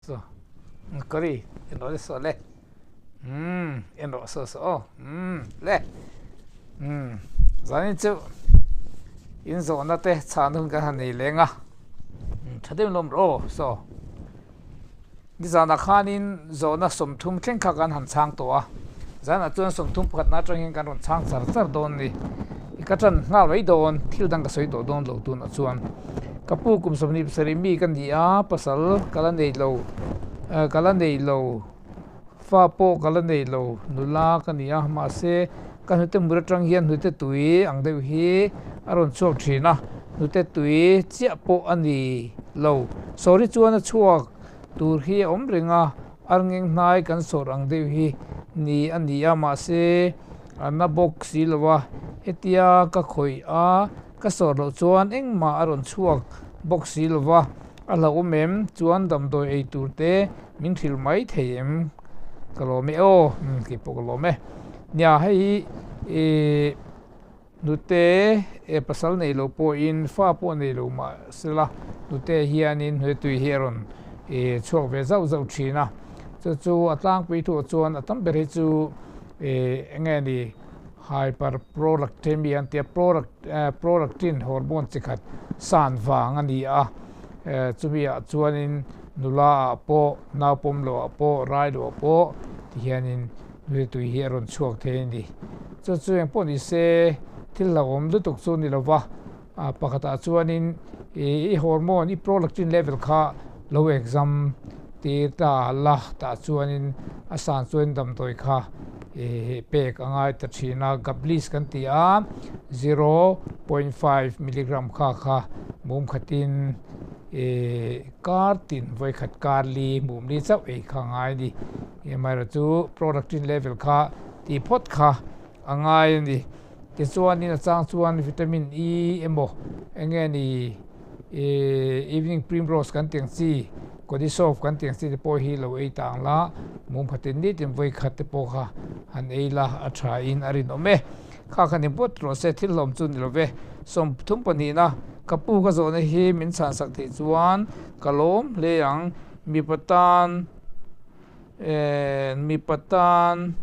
Saw curry en rawh le saw le umm en rawh saw saw aw umm le umm zanin chu in zawhna te chhan hun kan han nei leng a tha deuhin lawm rawh aw saw nizanah khanin zawhna 30 thleng kha kan han chhang tawh a zanah chuan 30 pakhatna atangin kan rawn chhang char char dawn a ni ka tan nghal mai dawn thil dang ka sawi tawh dawn lo tunah chuan. Ka pu kum 27 mi ka ni a, pasal ka la nei lo, ka la nei lo, fa pawh ka la nei lo, nula ka ni a, mahse ka hnute mur atang hian hnute tui ang deuh hi a rawn chhuak thin a, hnute tui chiah pawh a ni lo. Sawri chuan a chhuak tur hi a awm reng a, arngeng hnai kan sawr ang deuh hi ni a ni a, mahse a na bawk si lo a, hetia ka khawih a, Ka sawr loh chuan engmah a rawn chhuak bawk si lo va, a hlauhawm em? Chuan damdawi ei tur te min hrilh mai thei em? Ka lawm e aw, umm kei pawh ka lawm e. Nia hei hi ih nute e pasal nei lo pawhin fa pawh nei lo mah sela nute hianin hnutui hi a rawn ih chhuak ve zauh zauh thin a, chu chu a tlangpui thuah chuan a tam ber hi chu ih eng nge ni Hyperprolactemia an tia, prolactin hormone chi khat san vang a ni a, chumi ah chuanin nula ah pawh, naupawm lo ah pawh, rai lo ah pawh ti hianin nute tui hi a rawn chhuak thei a ni. Chu chu eng pawh ni se thil hlauhawm lutuk chu ni lova, pakhatah chuanin i hormone, i prolactin level kha lo exam tir ta la tah chuanin a san chuan damdawi kha pek a ngai ta thin a, Gablis kan ti a, 0.5 milligram kha kha mum khatin kar tin vawikhat kar li mum li chauh ei kha a ngai a ni. Amaherawhchu prolactin level kha tih phawt kha a ngai a ni. Tichuanin a chang chuan vitamin E emaw eng nge ni evening primrose kan tih ang chi, Codisoft kan tih ang chi te pawh hi lo ei ta ang la, mum khatin nitin vawi khat te pawh kha han ei la a tha in a rinawm e. Kha khan in pawt rawh se thil hlawm chu ni lo ve. 32 na ka pu ka zawhna hi min chhansak theih chuan ka lawm hle ang mipa tan. Mipa tan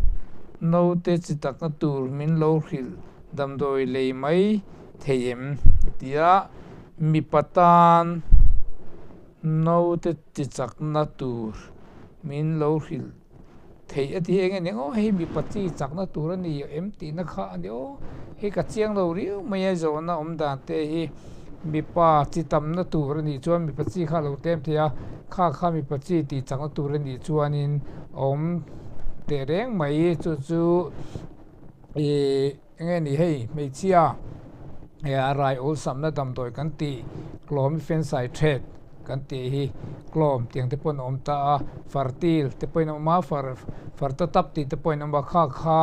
naute chi takna tur min lo hrilh damdawi lei mai thei em? Tia mipa tan naute chi chakna tur min lo hrilh thei a ti eng a ni aw hei mipa chi chakna tur a ni em tihna kha a ni aw hei ka chiang lo riau mai a zawhna awm dan te hi mipa chi tamna tur a nih chuan mipa chi kha a lo tlem thei a. Kha kha mipa chi tih chakna tur a nih chuanin a awm teh reng mai chu chu ih eng nge ni hei hmeichhia a rai awlsamna damdawi kan tih clomiphene-citrate kan tih hi clom tiang te pawhin a awm ta a fertil te pawhin a awm a fertatap tih te pawhin a awm a kha kha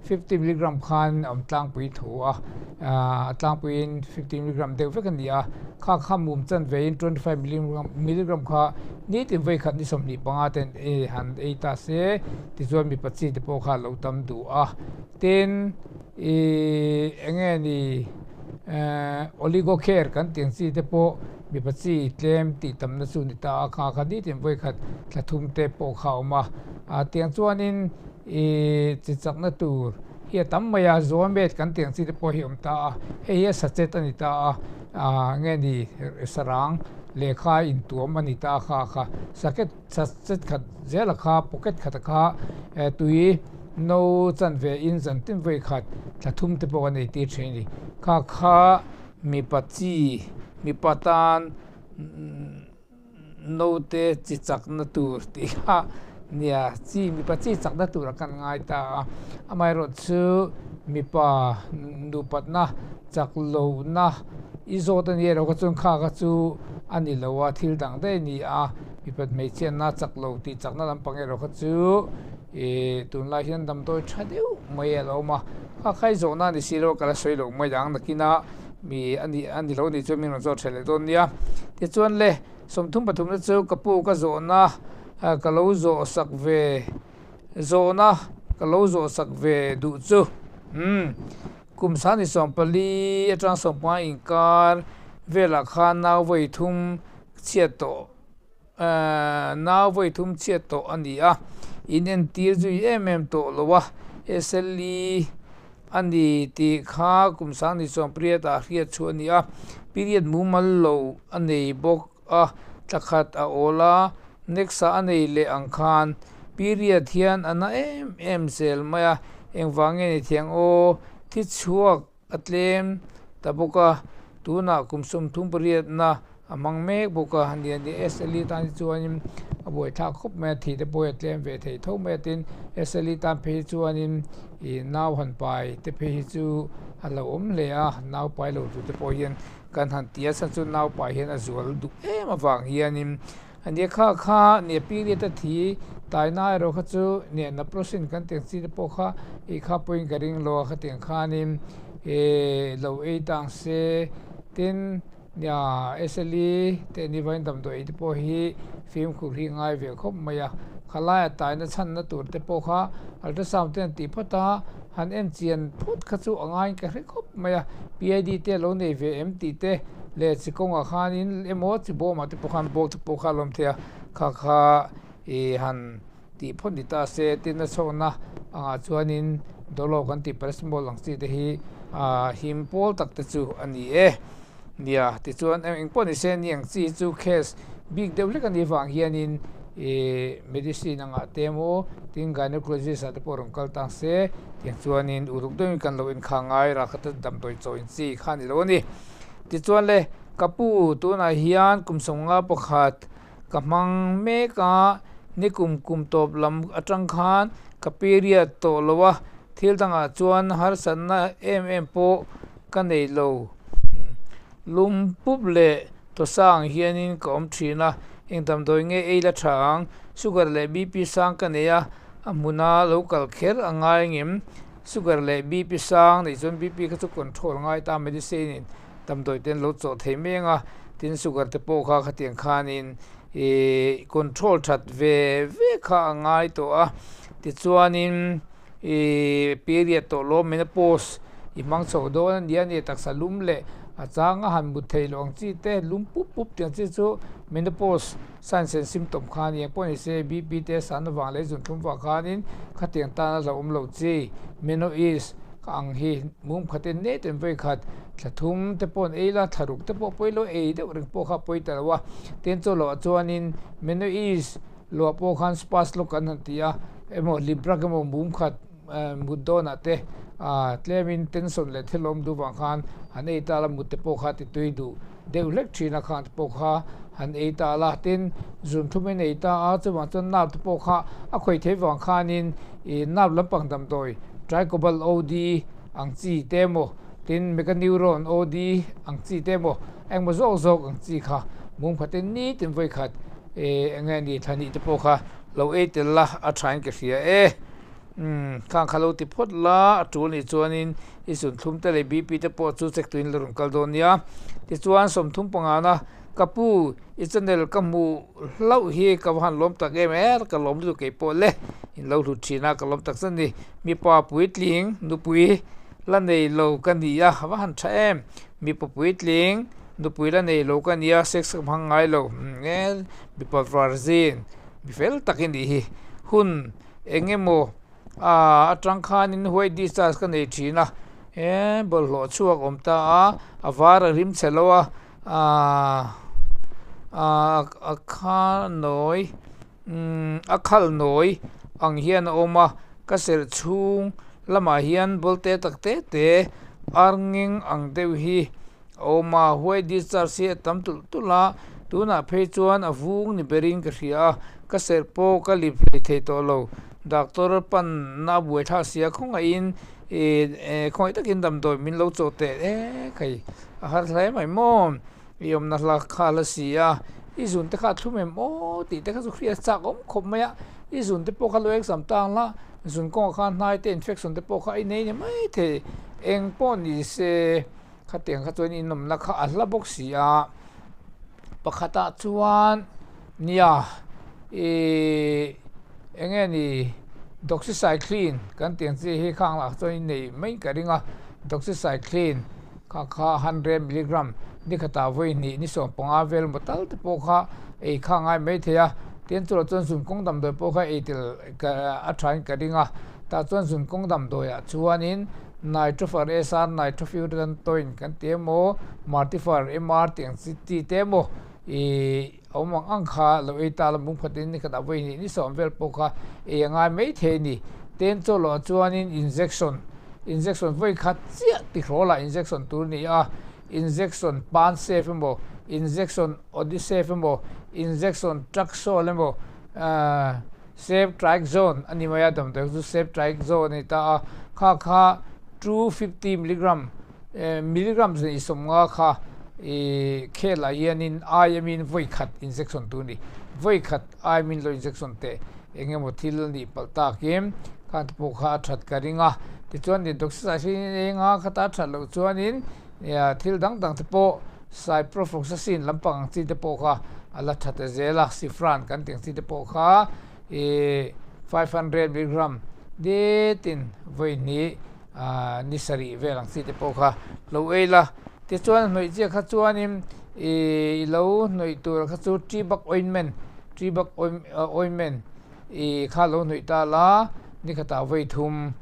50 milligram khan a awm tlangpui thu a a tlangpuiin 50 milligram deuh vek a ni a. Kha kha mum chan veiin 25 milligram kha nitin vawi khat ni 25 ten ei han ei ta se tichuan mipa chi te pawh kha lo tam duh a. Tin, ih eng nge ni oligocare kan tih ang chi te pawh mipa chi tlem tih tamna chu ni ta a, kha kha nitin vawi khat thla thum te pawh kha a awm a. Tiang chuanin ih chi chakna tur hi a tam mai a, Zoamed kan tih ang chi te pawh hi a awm ta a, hei hi a sachet a ni ta a. Nge ni sarang lehkha intuam a ni ta kha kha saket sachet khat zela kha pocket khat a kha tui no chan ve in zan tin vawi khat thla thum te pawh a nei tir thin a ni kha kha mipa chi mipa tan Naute chi chakna tur tih kha nia chi mipa chi chakna tur a kan ngai ta a, amaherawh chu mipa nupatna chak lohna i zawt a ni erawh kha chuan kha kha chu a ni lo a, thil dang daih a ni a, mipa hmeichhiatna chak lo tih chakna lampang erawh kha chu ih tunlai hian damdawi tha deuh mai a lo awm a, kha kha i zawhna a ni si lo ka la sawi loh mai ang nakinah. Mi a nih a ni lo nih chuan min rawn zawt hreh leh dawn nia. Tichuan le, 33 na chu ka pu ka zawhna ka lo zawh sak ve zawhna ka lo zawh sak ve duh chu. Umm, kum sani 14 atang 15 inkar velah khan nau vawi thum chhiat tawh. Nau vawi thum chhiat tawh a ni a, in entir zui em em tawh lo a, SLE a ni tih kha kum sangni chuan pariat ah hriat chhuah a ni a, period mumal lo a nei bawk a, thla khat a awl a, next ah a nei leh ang khan period hian a na em em zel mai a, engvang nge ni thiang aw, thi chhuak A tlem ta bawk a, tunah kum 38na a hmang mek bawk a, nia nia SLE tan hi chuanin a buaithlak khawp mai a, thih te pawh hi a tlem ve thei tho mai a, tin SLE tan phei hi chuanin ih nau han pai te phei hi chu a lo awm hle a, nau pai lo tur te pawh hian kan han ti a, chhan chu nau pai hian a zual duh em avang hianin A nia kha kha nia period a thi taina erawh kha chu nia naproxen kan tih ang chi te pawh kha ei kha pawhin ka ring lo a khatiang khanin eh lo ei ta ang se tin nia SLE te ni vain damdawi ei te pawh hi fimkhur hi ngai ve khawp mai a khalaia taina chhanna tur te pawh kha ultrasound te an tih phawt a han en chian phawt kha chu a ngaiin ka hre khawp mai a PID te a lo nei ve em tih te. Leh chi kawngah khanin emaw chi bawmah te pawh khan bawk te pawh kha a lawm thei a, kha kha ih han tih phawt ni ta se tin a chhawkna angah chuanin dawlawk an tih paracetamol ang chi te hi ah him pawl tak te chu a ni e. Nia tichuan eng pawh ni se ni ang chi hi chu case bik deuh hlek a nih vang hianin ih medicine angah te emaw tin gynecologist ah te pawh rawn kal tang se tiang chuanin uluk deuhin kan lo inkhang ngai ral khat a damdawi chaw in chi kha a ni lo a ni. Tichuan le, ka pu tunah hian kum 51 ka hmang mek a, nikum kum tawp lam atang khan ka period tawh lo a, thil dangah chuan harsatna em em pawh ka nei lo. Lum pup leh tawsang hianin ka awm thin a, eng damdawi nge ei la tha ang, sugar leh BP sang ka nei a, a hmuna lo kal kher a ngai ngem? Sugar leh BP sang neih chuan BP kha chu control ngai ta medicine in damdawi te an lo chawh thei mai ang a, tin sugar te pawh kha khatiang khanin ih control that ve ve kha a ngai tawh a, tichuanin ih period tawh lawm menopause i hmang chho dawn a nia ni taksa lum leh a changa han mut theih loh ang chi te lum pup pup tih ang chi chu menopause Signs and symptom kha nia pawh ni se BP te san avang leh zunthlum vang khanin khatiang tana hlauh awm loh chi Menoease ka ang hi mum khatin nei ten vawi khat thla thum te pawh an ei la thla ruk te pawh pawi lo ei deuh reng pawh kha pawi ta lo a tin chu loh ah chuanin Menoease luah pawh khan spas lawk an han ti a emaw Librak emaw mum khat mut dawnah te tlemin tension leh thil awm duh vang khan han ei ta la mut te pawh kha ti tui duh deuh hlek thin a khang te pawh kha han ei ta la tin zunthlum in ei ta a chuvang chuan nerve te pawh kha a khawih theih vang khanin ih nerve lampang damdawi tricobal OD ang chi te emaw tin meganeuron OD ang chi te emaw engmaw zawk zawk ang chi kha mum khatin nitin vawi khat ih eng nge ni thla hnih te pawh kha lo ei tel la a thain ka hria e. Umm, khang kha lo ti phawt la, a tul nih chuanin i zunthlum te leh BP te pawh chu check tuin la rawn kal dawn nia. Tichuan 35na, Ka pu, i channel ka hmuh hlauh hi ka va han lawm tak em e, ka lawm lutuk kei pawh le, in lo hlut thin a, ka lawm tak zet a ni. Mipa puitling nupui la nei lo ka ni a, va han tha em. Mipa puitling nupui la nei lo ka ni a, sex ka hmang ngai lo, umm e, mipa virgin, mi fel tak i nih hi, hun. Eng emaw ah atang khanin white discharge ka nei thin a he bawlhhlawh chhuak awm ta a a var a rim chhe lo a ah ah a kha nawi umm a khal nawi ang hian a awm a ka serh chhung lamah hian bawlte tak te te ar ngeng ang deuh hi. A awm a, white discharge hi a tam tulh tulh a, tunah phei chuan a vung ni berin ka hria a, ka serh pawh ka lip hlei thei tawh lo. Doctor panna a buai thlak sia khawngaihin ih khawngaih takin damdawi min lo chawh teh e khai a har hle mai maw i awmna hla kha la si a, i zun te kha a thlum em aw tih te kha chu hriat chak awm khawp mai a, i zun te pawh kha lo exam tang la, zun kawngah khan hnai te infection te pawh kha i nei ni mai thei eng pawh ni se. Khatiang kha chuan inawmna kha a hla bawk si a, pakhatah chuan nia ih eng nge ni doxycycline kan tih ang chi hi khang lah chuan innei mai ka ring a, doxycycline kha kha 100 milligram ni khatah vawi hnih ni 15 vel maw tal te pawh kha ei kha a ngai maithei a, tin chutah chuan zun kawng damdawi pawh kha ei tel a thain ka ring a, tah chuan zun kawng damdawiah chuanin Nitrofar SR, Nitrofurantoin kan ti emaw, Martifar MR tih ang chi chi te emaw ih a awm ang ang kha lo ei ta la mungphatin ni khatah vawi hnih ni sawm vel pawh kha ei a ngai maithei a ni. Tin chawlawh chuanin injection, injection vawi khat chiah tihrawlah injection tur a ni a, injection Pansave emaw, injection Odisave emaw, injection Traxol emaw, Ceftriaxone a ni mai a, damdawi chu Ceftriaxone a ni ta a, kha kha 250 milligram, milligram zan i 50 kha i khel ah hianin IM in vawi khat injection tur a ni, vawi khat IM in lo injection teh eng emaw thil a nih palh takin khan te pawh kha a that ka ring a, tichuan doxycycline enga khata a that loh chuanin Nia, thil dang dang te pawh Ciprofloxacin lampang ang chi te pawh kha a la tha ta zel a, Cifran kan tih ang chi te pawh kha ih 500 milligram detin vawi hnih ah ni sarih vel ang chi te pawh kha lo ei la. Tichuan hnawih chiah kha chuanin ih i lo hnawih tur kha chu Tribak ointment, Tribak ointment ih kha lo hnawih ta la, nikhatah vawi thum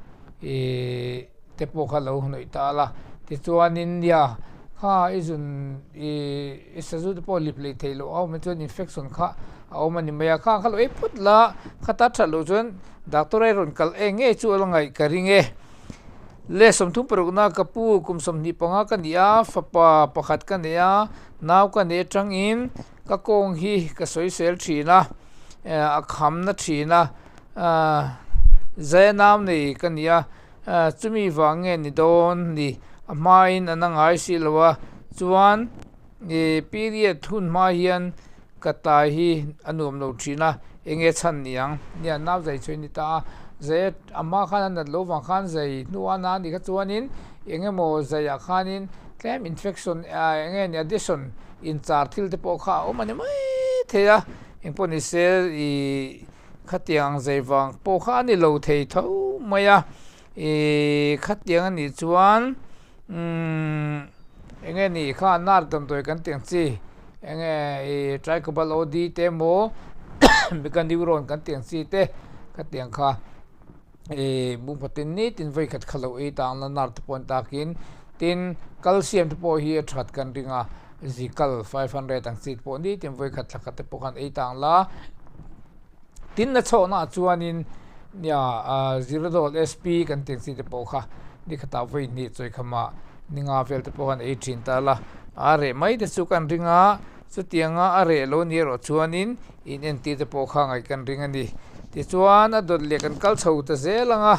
ih. te pawh kha lo hnawih ta la tichuanin nia kha i zun ih i sazu te pawh lip leh theih loh a awm chuan infection kha a awm a ni mai a khang kha lo ei phawt la khata that loh chuan doctor a rawn kal eng nge chu a la ngaih ka ring e le 36 na ka pu kum 25 ka ni a fapa pakhat ka nei a nau ka nei atangin ka kawng hi ka sawisel thin a a kham na thin a zai nau nei ka ni a. Chumi vang nge ni dawn ni? A hmain an a ngai si lo a, chuan period hun hma hian ka tai hi a nuam lo thin a, eng nge chhan ni ang? Nia, nau zai chhui ni ta a, zai a hma khan a nat lo vang khan zai hnuah na a nih kha chuanin eng emaw zaiah khanin tlem infection eng nge ni addition inchar thil te pawh kha a awm a ni mai thei a, engpawh ni se ih. Khatiang zei vang pawh kha a ni lo thei tho mai a, ih khatiang a nih chuan umm eng nge ni kha nar damdawi kan tih ang chi eng nge ih tricobal OD te emaw meganeuron kan tih ang chi te khatiang kha ih bungphatin nitin vawi khat kha lo ei ta ang la nar te pawh an takin tin calcium te pawh hi a that kan ring a zikal 500 ang chi te pawh nitin vawi khat thla khat te pawh khan ei ta ang la. Tin na chhawhna ah chuanin nia Zerodol SP kan tih ang chi te pawh kha ni khatah vawi hnih chawikhama ni nga vel te pawh khan ei thin ta la, a reh mai te chu kan ring a, chutianga a reh lo ni erawh chuanin in entir te pawh kha ngaih kan ring a ni. Tichuan a dawt leh kan kal chho ta zel ang a,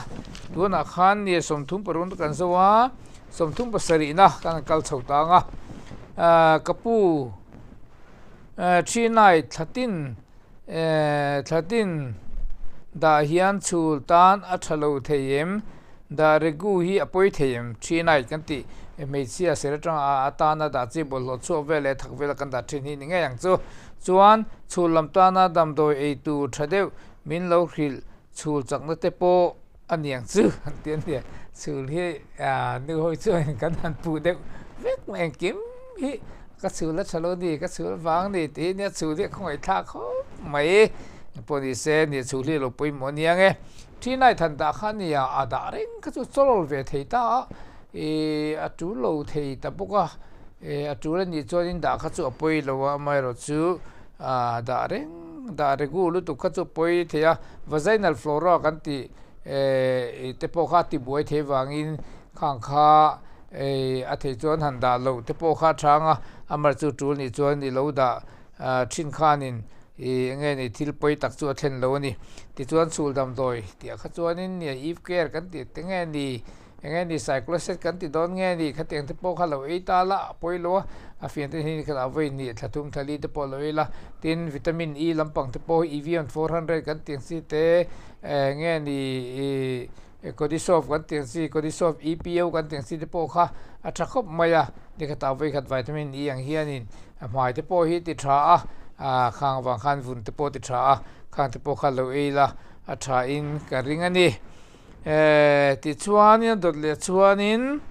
tunah khan nia 36 kan zo a, 37 na kan kal chho ta ang a, ka pu Thinai thlatin Thlatin dah hian chhul tan a tha lo thei em? Dah regu hi a pawi thei em? Thinai kan tih hmeichhia ser atanga atana dah chi bawlhhlawh chhuak vel leh thak vela kan dah thin hi ni ngei ang chu. Chuan chhul lam tana damdawi ei tur tha deuh min lo hrilh chhul chakna te pawh a ni ang chu an ti a nia. Chhul hi nu ho chuan kan han puh deuh vek mai engkim hi ka chhul a tha lo ni, ka chhul vang ni tih hi nia chhul hi a khawngaihthlak khawp mai. Engpawh ni se nia chhul hi a lo pawimawh a nia nge. Thinai than dah kha nia a dah reng kha chu chawl ve thei ta a, ih a tul lo thei ta bawk a, ih a tul a nih chuanin dah kha chu a pawi lo a, amaherawhchu dah reng dah regu lutuk kha chu pawi thei a, vaginal flora kan tih te pawh kha a tibuai thei vangin khang kha a theih chuan han dah loh te pawh kha a chang a, amah chu tul nih chuan i lo dah thin khanin ih eng nge ni thil pawi tak chu a thlen lo a ni. Tichuan chhul damdawi tih ah kha chuanin eve care kan tih te nge ni. Eng nge ni cycloset kan ti dawn nge ni khatiang te pawh kha lo ei ta la a pawi lo a, a fian te hi kha vawi hnih thla thum thla li te pawh lo ei la, tin vitamin E lampang te pawh hi Evion 400 kan tih ang chi te eng nge ni ih Codisoft kan tih ang chi Codisoft EPO kan tih ang chi te pawh kha a tha khawp mai a, nikhatah vawi khat vitamin E ang hianin a hmai te pawh hi ti tha a, ah khang vang khan vun te pawh ti tha a, khang te pawh kha lo ei la a tha in ka ring a ni. Tichuanin a dawt leh chuanin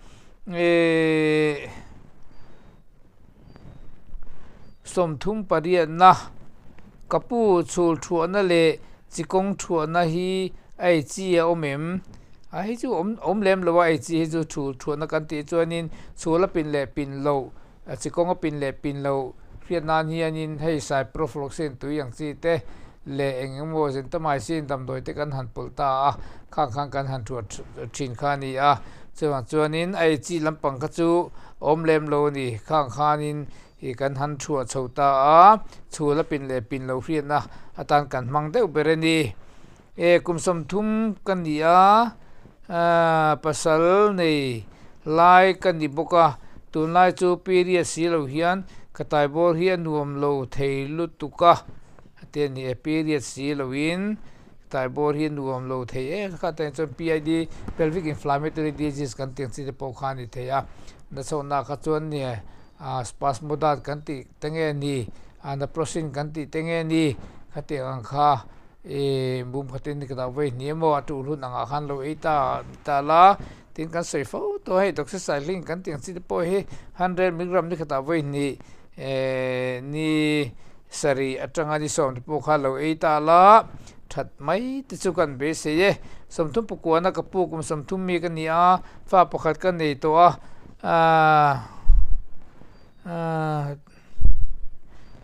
38na. Ka pu chhul thuahna leh chi kawng thuahna hi a ei chi a awm em? A hei chu awm awm lem lo a, ei chi hi chu chhul thuahna kan tih chuanin chhul a pin leh pin loh, chi kawng a pin leh pin loh hriat nan hianin hei cyprofloxacin tui ang chi te leh eng emaw gentamicin damdawi te kan han pawlh ta a, khang khan kan han thuah thin kha a ni a. Chuvang chuanin a ei chi lampang kha chu awm lem lo a ni, khang khanin Hi kan han thuah chho ta a, chhul a pin leh pin lo hriatna atan kan hmang deuh ber a ni. E kum 30 ka ni a, pasal nei lai ka ni bawk a, tunlai chu period si lo hian ka taibawr hi a nuam lo thei lutuk a, a ti a ni e, period si loin taibawr hi a nuam lo thei em kha tah chuan PID, pelvic inflammatory disease kan tih ang chi te pawh kha a ni thei a, nachhawkna kha chuan nia Spasmodan kan tih te nge ni, Naproxen kan tih te nge ni, khatiang ang kha ih bum khatin ka dah vawi hnih emaw a tuh hlun angah khan lo ei ta ta la, tin kan sawi fo tawh a hei doxycycline kan tih ang chi te pawh hi 100 milligram ni khatah vawi hnih ni sarih atanga ni 10 te pawh kha lo ei ta la, that mai te chu kan beisei e. 30 pakuana ka pu kum 30 mi ka ni a, fa pakhat ka nei tawh a.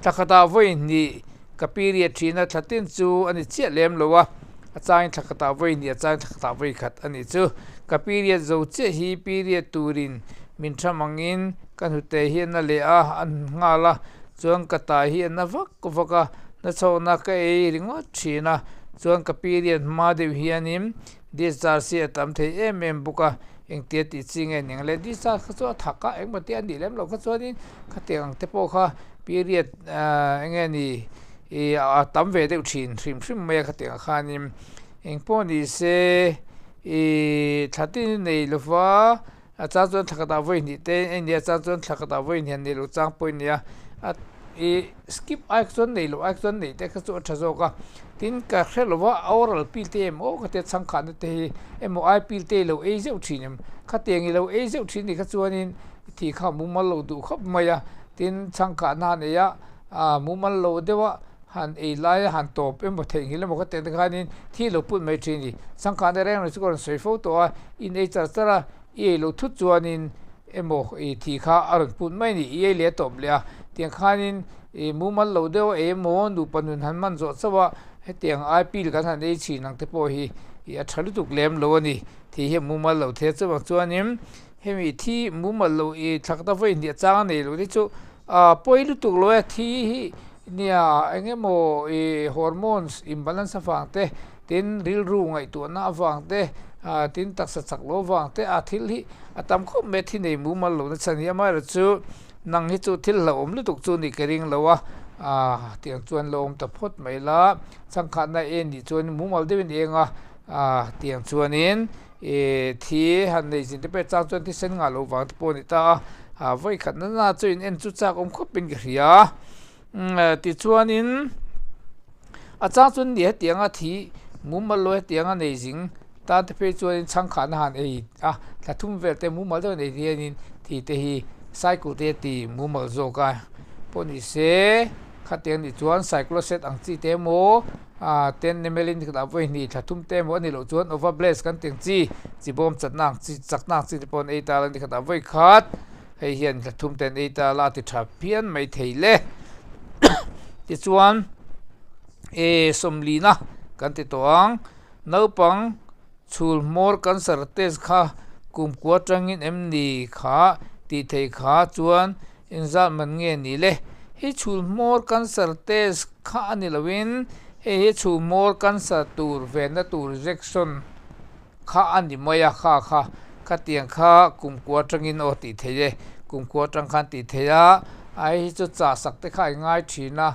Thla khatah vawi hnih ka period thin a, thla tin chu a ni chiah lem lo a, a changin thla khatah vawi hnih a changin thla khatah vawi khat a nih chu. Ka period zo chiah hi period turin min tham angin ka hnute hi a na leh a, a nghal a, chuan ka tai hi a na vak vak a, nachhawkna ka ei ringawt thin a, chuan ka period hma deuh hianin discharge hi a tam thei em em bawk a. Engtia tih chi nge ning le discharge kha chu a thak a, engmaw te a nih lem loh kha chuanin khatiang ang te pawh kha period eng nge ni ih a tam ve deuh thin hrim hrim mai a khatiang ah khanin eng pawh ni se ih thla tin i nei lo va a chang chuan thla khatah vawi hnih te a nia a chang chuan thla khatah vawi hnih an nei loh chang pawh a nia a ih skip ai kha chuan nei loh ai kha chuan neih te kha chu a tha zawk a. Tin, ka hre lo va, oral pill te emaw ka tia chhangkhatna te hi emaw ai pill te i lo ei zeuh thin em? Khatiang i lo ei zeuh thin nih kha chuanin i thih kha mumal lo duh khawp mai a. Tin, chhangkhatna han ei a, ah mumal lo deuh a han ei lai a han tawp emaw theihnghilh emaw ka tiang te khanin thi lo put mai thin a ni. Chhangkhatna reng reng chu ka rawn sawi fo tawh a, in ei char char a, i ei lo thut chuanin emaw i thih kha a rawn put mai a ni, i ei leh a tawp leh a. Tiang khanin I mumal lo deuh a emaw nupa nun han man zawh chauh a, hetiang ai pil kan han ei chhin ang te pawh hi i a tha lutuk lem lo a ni. Thi hi a mumal lo thei a, chuvang chuanin hemi thi mumal lo i thlakna vawi hnih a chang a nei lo te chu a pawi lutuk lo e, thi hi nia eng emaw i hormones imbalance avang te, tin rilru ngaihtuahna avang te, tin taksa chak lo avang te a thil hi a tam khawp mai a, thi nei mumal lo nachhan hi amaherawhchu Nang hi chu thil hlauhawm lutuk chu nih ka ring lo a, aah tiang chuan lo awm ta phawt mai la, chhangkhatna en nih chuan mumal deuhin eng a, aah tiang chuanin ih thi han nei zin te pawh chang chuan thisen ngah loh vang te pawh a ni ta a, ah vawi khat na na chu in en chu chak awm khawpin ka hria a, tichuanin a chang chuan ni hetianga thi mumal lo hetianga nei zing tan te phei chuanin chhangkhatna han ei a thla thum vel te mumal deuh nei hianin thi te hi cycle te a ti mumal zawk a pawh ni se khatiang nih chuan cycloset ang chi te emaw ah ten ml in dah vawi hnih thla thum te emaw a nih loh chuan ovabless kan tih ang chi chi bawm chatna ang chi chakna ang chi te pawh an ei ta a ni khatah vawi khat. Hei hian thla thum ten ei ta la ti tha phian mai thei le. Tichuan e sawmlina kan ti tawh ang. Naupang chhul hmawr cancer test kha kumkua atangin em ni kha tih thei kha chuan engzat man nge ni le. Hei chhul hmawr cancer test kha a ni loin hei hi chhul hmawr cancer tur venna tur injection Kha a ni mai a, kha kha khatiang kha kumkua atangin aw tih theih e, kumkua atang khan tih theih a, a hei hi chu chah sak te kha a ingai thin a,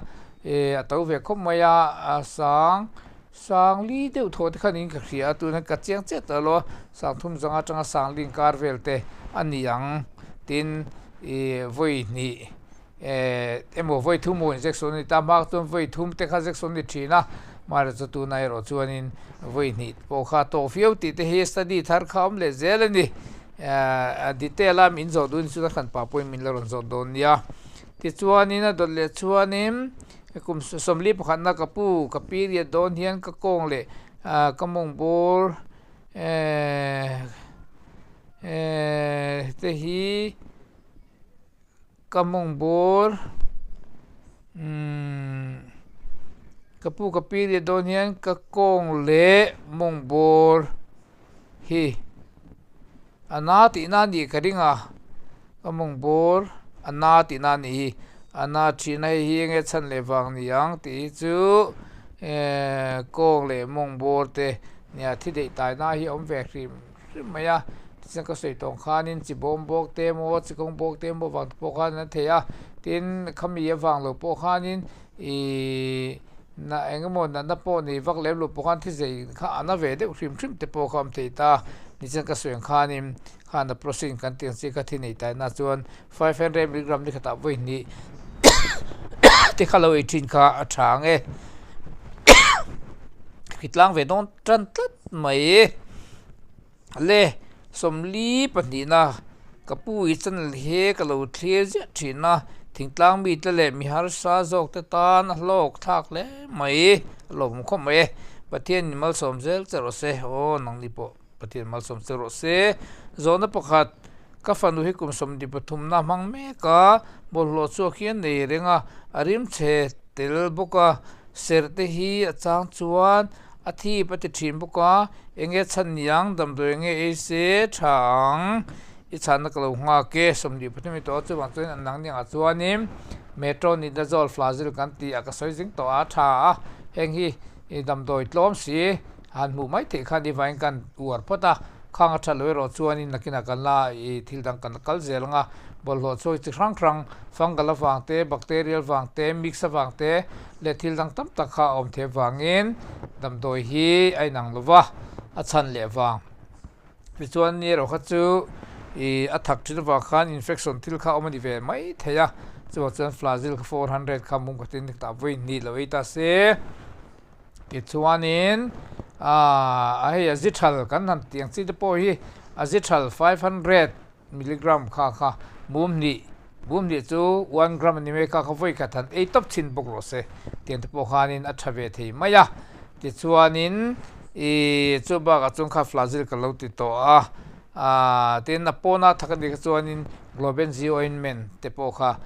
eh a to ve khawp mai a, a sang sang li deuh thaw te khan in ka hria a, tunah ka chiang chiah tawh lo a, sang thum zanga atanga sang li inkar vel te a ni ang tin ih vawi hnih. Eh, emaw vawi thum maw injection a ni ta, hma chuan vawi thum te kha injection a ni thin a, mahse chu tuna erawh chuanin vawi hnih pawh kha a tawk viau tih te hi study thar kha a awm leh zel a ni. Eh, a detail a min zawh duh ni chuan a hran pah pawhin min la rawn zawt dawn nia. Tichuanin a dawt leh chuanin Kum 41na ka pu ka period dawn hian ka kawng leh ka mawng bawr te hi ka mawng bawr ka pu ka period dawn hian ka kawng leh mawng bawr hi a na tihna a nih ka ring a ka mawng bawr a na tihna a nih hi a na thin a hei hi enge chhan leh vang ni ang tih hi chu ehh kawng leh mawng bawr te nia thi daih taina hi a awm ve hrim hrim mai a tichuan ka sawi tawng khanin chi bawm bawk te emaw chi kawng bawk te emaw vang te pawh khan an thei a tin khami avang lo pawh khanin ihh na eng emaw natna pawh nei vak lem lo pawh khan thi zei kha a na ve deuh hrim hrim te pawh kha a awm thei ta tichuan ka sawi ang khanin khan a prosin kan tih ang chi kha thi nei taina chuan 500 milligram ni khatah vawi hnih te kha lo ei thin kha a tha ang e khitlang ve dawn tan tlat mai. Le 42na ka pu i channel hi ka lo thlir ziah thin a, thingtlang mite leh mi harsa zawk te tan a hlawk thlak hle mai, a lawmawm khawp mai e, Pathian in malsawm zel che rawh se, aw nangni pawh Pathian malsawm che rawh se, zawhna pakhat ka fanu hi kum 23na hmang mek a, bawlhhlawh chhuak hi a nei reng a, a rim chhe tel bawk a, serh te hi a chang chuan A thip a ti thin bawk a, enge chhan niang damdawi enge ei se tha ang i chhanna ka lo nghak e, 23 mi tawh a chuvang chuan an nang niangah chuanin Metronidazole Flagyl kan tih a ka sawi zing tawh a tha a, heng hi damdawi tlawm si han hmuh mai theih khan i vangin kan uar phawt a, khang a tha lo erawh chuanin nakinah kan la i thil dang kan la kal zel ang a, bawlhhlawh chhuak chi hrang hrang fungal avang te, bacterial vang te, mix avang te, leh thil dang tam tak kha a awm theih avangin damdawi hi a inang lo va, a chhan leh vang. Tichuan ni erawh kha chu ih a thak thin avang khan infection thil kha a awm a ni ve mai thei a, chuvang chuan Flagyl kha 400 kha mum khatin tah vawi hnih lo ei ta se. Tichuanin aaa hei a zithal kan han tih ang chi te pawh hi a zithal 500. Milligram kha kha mum hnih, mum hnih chu one gram a ni mai kha kha vawi khat han ei tawp chhin bawk rawh se tiang te pawh khanin a tha ve thei mai a. Tichuanin ih chu bakah chuan kha Flagyl ka lo ti tawh a, ah tin a pawna thak a nih kha chuanin Globenzy ointment te pawh kha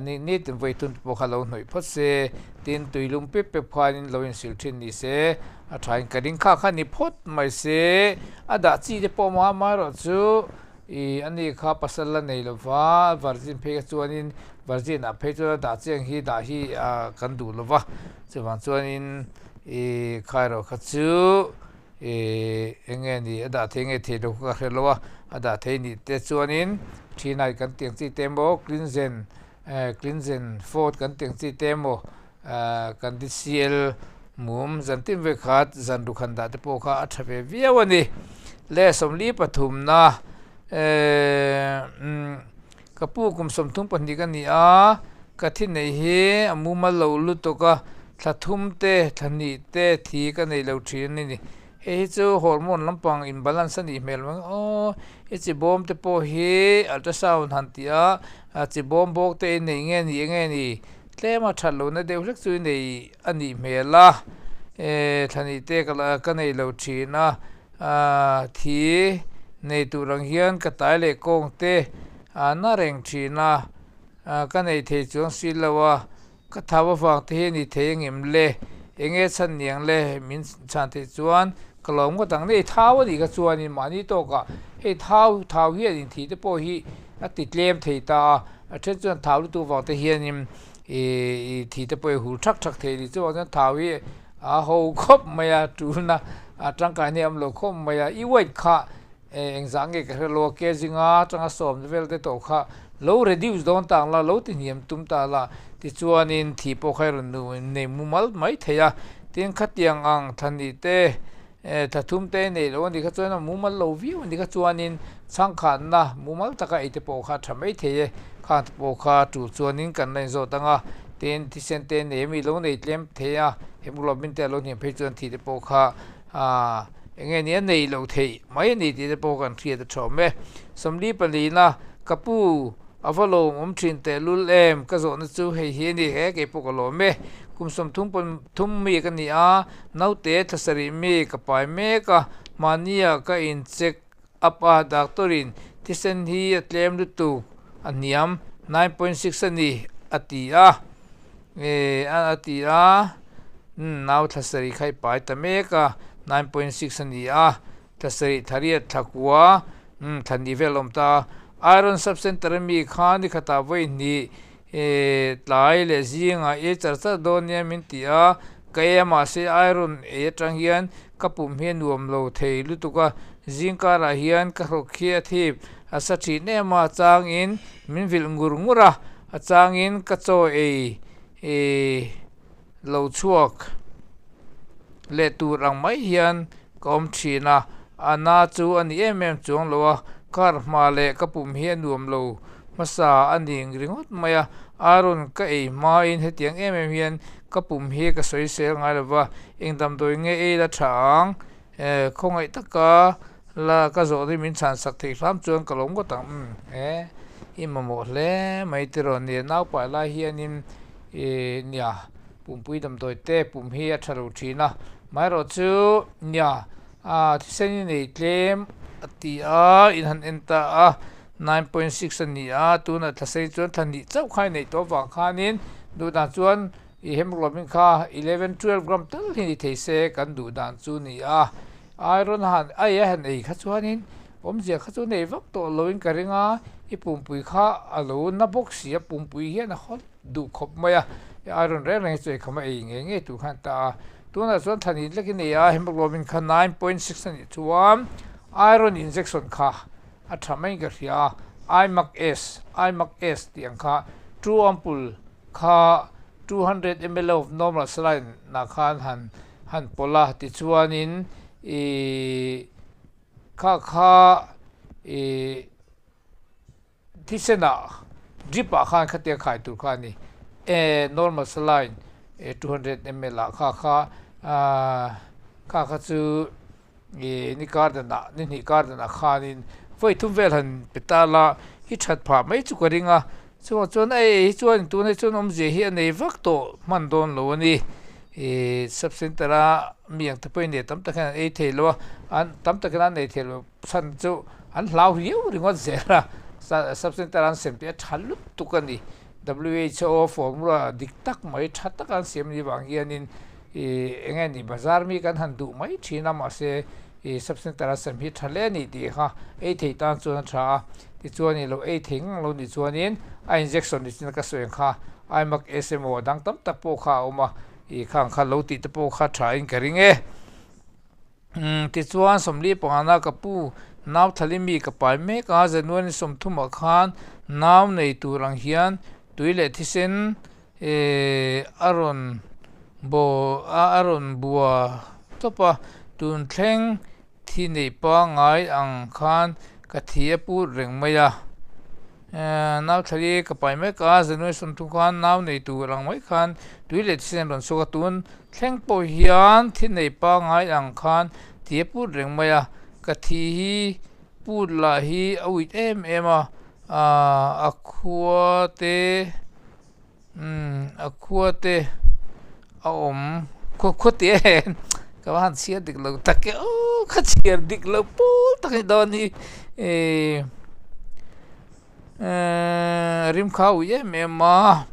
ni nitin vawi thum te pawh kha lo hnawih phawt se, tin tuilum pep pep khanin lo insil thin ni se a thain ka ring kha kha ni phawt mai se, a dah chi te pawh amaherawh chu. Ih, ani kha pasal la nei lova, virgin phei kha chuanin virgin ah phei chuan a dah chiang hi dah hi ah kan duh lova, chuvang chuanin ih kha erawh kha chu ih eng nge ni a dah thei nge thei lo kha ka hre lo a, a dah thei nih te chuanin thinai kan tih ang chi te emaw cleansen eh cleansen fort kan tih ang chi te emaw ah kan DCL mum zan tin ve khat zan rukhan dah te pawh kha a tha ve viau a ni. Le 43na eh umm ka pu kum 32 ka ni a, ka thi neih hi a mumal lo lutuk a, thla thum te thla hnih te thi ka nei lo thin a ni. Hei hi chu hormone lampang imbalance a nih hmel mai aw i chi bawm te pawh hi ultrasound han tih a chi bawm bawk te i nei nge ni enge ni tlem a that lohna deuh hlek chu i nei a nih hmel a eh thla hnih te ka la ka nei lo thin a ah thi nei tur ang hian ka tai leh kawng te a na reng thin a ah ka nei thei chuang si lo a. Ka thau avang te hi a ni thei angem le? Enge chhan niang le? Min chhan theih chuan ka lo ngawt ang. Nei thau a nih kha chuanin mahni tawkah hei thau thau hian inthih te pawh hi a ti tlem thei ta a, a then chuan thau lutuk avang te hianin ih thih te pawh hi hul thak thak thei a ni. Chuvang chuan thau hi a ho khawp mai a, tulna a tangkaina hi a awm lo khawp mai a. I weight kha Engzah nge ka hre lo a, ke zinga atanga sawmna vel te tawh kha lo reduce dawn ta ang la, lo ti hniam tum ta la, tichuanin thi pawh kha i rawn nei mumal mai thei a, tin khatiang ang thla hnih te thla thum te nei lo a nih kha chuan a mumal lo viau a nih kha chuanin chhangkhanna mumal taka ei te pawh kha a tha mai thei e, khang te pawh kha tul chuanin kan la inzawt ang a, tin thisen te nei ami lo nei tlem thei a, hemoglobin te a lo hniam phei chuan thi te pawh kha Aaa, enge nia nei lo theih mai a ni tih te pawh kan hriat a ṭhawm e. 44na, Ka pu, A va lawmawm thin tehlul em? Ka zawhna chu hei hi a ni, he kei pawh ka lawm e. Kum 30 pawn thum mi ka ni a, naute thla sarih mi ka pai mek a, mahnia ka in check up a, doctor in thisen hi a tlem lutuk a hniam 9.6 a ni a ti a, a ti a, nau thla sarih kha i pai ta mek a, 9.6 a ni a. Thla sarih thariat thla kua thla hnih vel a awm ta a. Iron Sub Centre ami kha ni khatah vawi hnih tlai leh zingah ei char char dawn nia min ti a. Ka ei a mahse iron ei atang hian ka pum hi a nuam lo thei lutuk a. Zing karah hian ka hrawk khi a thip a sa thin em a, a changin min vilh ngur ngur a, a changin ka chaw ei lo chhuak leh tur ang mai hian ka awm thin a, a na chu a ni em em chuang lo a, kar hma leh ka pum hi a nuam lo hmasa a ni ringawt mai a, Aaron ka ei hmain hetiang em em hian ka pum hi ka sawi sel ngai lo va, eng damdawi nge ei la tha ang, khawngaih taka la ka zawh hi min chhan sak theih hram chuan ka lo ngawt ang umm e i mamawh hle mai tiraw nia naupai lai hianin ih nia pumpui damdawi te pum hi a tha lo thin a amaherawh chu nia ah thisen i nei tlem a ti a in han en ta a 9.6 a ni a tunah thla sei chuan thla hnih chauh kha i neih tawh avang khanin duh dan chuan ih hemoglobin kha 11 12 gram tal hi ni thei se kan duh dan chu ni a. Iron han ei a han ei kha chuanin awmzia kha chu nei vak tawh loin ka ring a, i pumpui kha a lo na bawk si a, pumpui hian a haw duh khawp mai a, iron reng reng hi chu eikham a ei ngei ngei tur khan ta a, tunah chuan thlan in lekin ei a, hemoglobin kha 9.6 a nih chuan iron injection kha a tha maiin ka hria a, Imac S, Imac S tih ang kha two ampoule kha 200 ml of normal saline ah khan han han pawlh a tichuanin ihh kha kha ihh thisenah drip ah khan khatia khai tur kha a ni eh normal saline 200 ml ah kha kha ahh kha kha chu Ih ni kar danah ni hnih kar danah khanin vawi thum vel han pe ta la i that phah mai chu ka ring a chuvang chuan a ei hi chuan tunah chuan awmzia hi a nei vak tawh hman dawn lo a ni ih sub center a mi ang te pawhin nei tam tak hian an ei thei lo a an tam takin an nei thei lo chhan chu an hlau riau ringawt zel a sub center an sem tih a tha lutuk a ni W_H_O formula dik tak mai tha taka an siam ni vang hianin. Ih eng nge ni bazar mi kan han duh mai thin a mahse ih sub center a sem hi tha hle a ni tih kha ei thei tan chuan a tha a tichuan ih lo ei thei ngang lo nih chuanin a injection ni chin a ka sawi ang kha aimak SMO a dang tam tak pawh kha a awm a ih khang kha lo tih te pawh kha tha in ka ring e. Umm tichuan 40 pangana ka pu nau thali mi ka pai mek a January 30 ah khan nau nei tur ang hian tui leh thisen Ehh a rawn baw a rawn bua tawp a, tun thleng thi neih pangngai ang khan ka thi a put reng mai a. Ehh nau thlali ka pai mek a, January 30 khan nau nei tur ang mai khan tui leh thisen rawn chhuak a, tun thleng pawh hian thi neih pangngai ang khan thi a put reng mai a, ka thi hi put lah hi a uit em em a, a khua te. Umm a khua te a awm khaw khaw te ka va han chhiar dik lo tak e aw ka chhiar dik lo pawl tak a ni dawn hi ehh rim kha a ui em em a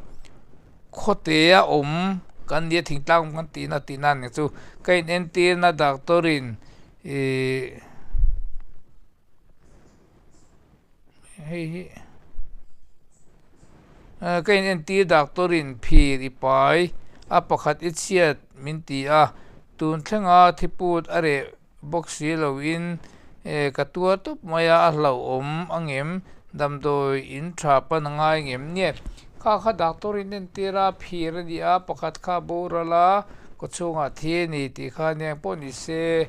khaw te a awm kan nia thingtlang awm kan tihna tihna a ni chu ka in entirna doctor in ihh. Hei hi ka in entir doctor in phir i pai a pakhat i chhiat min ti a tun thlenga thiput a reh bawk si lo in ka tuar tawp mai a a hlauhawm a ngem damdawi in tha pan a ngai ngem nge kha kha doctor in entir a phir a ni a pakhat kha a boral a kawchhungah thi a ni tih kha nia engpawh ni se.